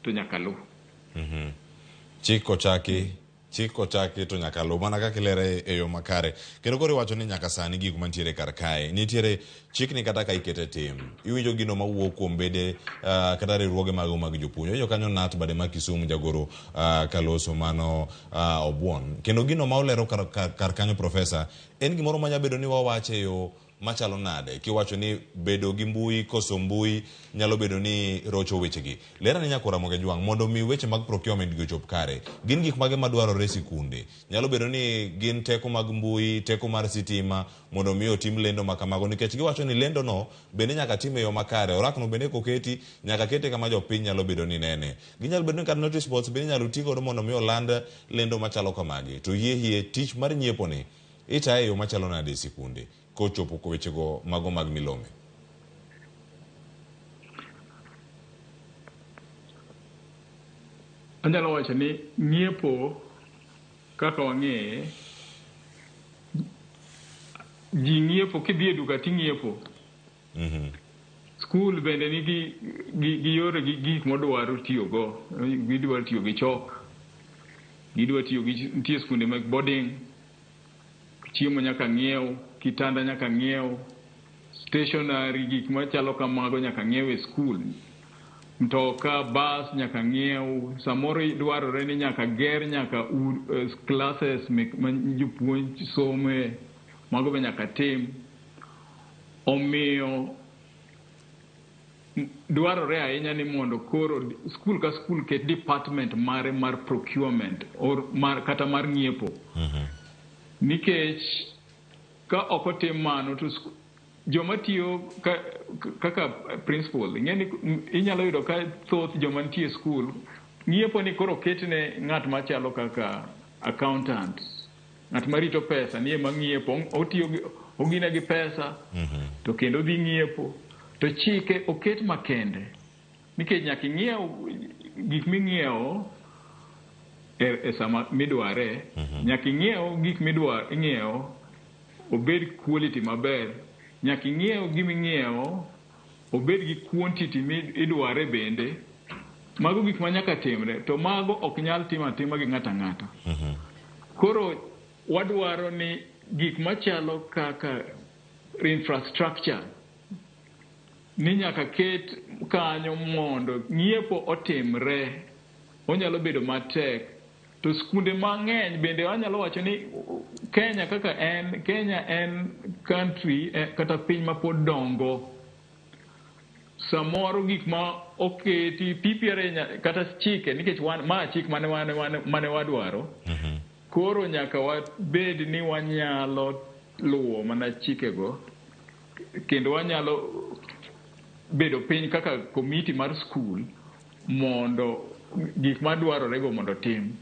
to nyaka luw. Chik ochaki, chik ochaki to nyaka luw mana kaka ilere e yo makare. Kendo koro iwacho ni nyaka sani gik mantiere kar kae nitiere chikni kata ka ikete tim iwinjo gino mawuok kuom bede kata riwruoge mago mag jopuonj. Iwinjo kanyo Nat bade ma Kisumu jagoro kaloso mano Obuon. Kendo gino ma olero kar kanyo profesa en gimoro manya bedo ni wawache e yo machalo nade kiwacho ni bedo gi mbui koso mbui nyalo bedo ni rocho wechegi. Ler ane nyakora Ramogi Ajwang' mondo mi weche mag procurement gi ochop kare. Gin gik mage madwarore e sikunde? Nyalo bedo ni gin teko mag mbui, teko mar sitima mondo mi otim lendo ma kamago nikech giwacho ni lendo no bende nyaka tim e yo makare. Orakno bende koketi nyaka kete kama jopiny nyalo bedo ni nene. Ginyalo bedo ni kata notice boards bende inyalo ti godo mondo mi oland lendo machalo kamagi. To hie hie tich mar nyiepo ni itaye e yo machalo nade e sikunde kochopo wechego mago mag milome? Anyalo wacho ni ng'iepo kaka wang'eye, ji ng'iepo kidhi e duka ting'iepo. Skul bende nigi gi yore gi gik modwaro tiyogo. Gidwaro tiyo gi chok, gidwa tiyo gi nitie skunde mag boarding, chiemo nyaka ng'iew, kitanda nyaka ng'iew, stationery gik machalo kamago nyaka ng'iew e skul. Mtoka, bus nyaka ng'iew, samoro dwarore ni nyaka ger nyaka classes ma jopuonj some, mago be nyaka tim. Omiyo dwarore ahinya ni mondo koro skul ka skul ket department mare mar procurement or mar, kata mar ng'iepo. Nikech ka ok otim mano to joma tiyo kaka principal, ing'e ni inyalo yudo ka thoth joma nitie e skul ng'iepo ni koro ketne ng'at machalo kaka accountant, ng'at marito pesa ni ema ng'iepo, otiyo gi ogine gi pesa to kendo odhi ng'iepo to chike oket makende nikech nyaka ing'iew gik ming'iewo e sama midware, nyaka ing'iew gik midwaro ing'iewo obed quality maber, nyaka ing'iew giming'iewo obed gi quantity midware bende. Mago gik ma nyaka timre to mago ok nyal tim atima gi ng'ato ang'ata. Koro wadwaro ni gik machalo kaka infrastructure ni nyaka ket kanyo mondo ng'iepo otimre. Onyalo bedo matek to skunde mang'eny bende anyalo wacho ni Kenya kaka en, Kenya en country kata piny ma pod dongo. Samoro gik ma oketi PPRA kata chike nikech wan ma chik mane mane wadwaro. Koro nyaka wabed ni wanyalo luwo mana chikego kendo wanyalo bedo piny kaka komiti mar skul mondo gik madwarore go mondo otim.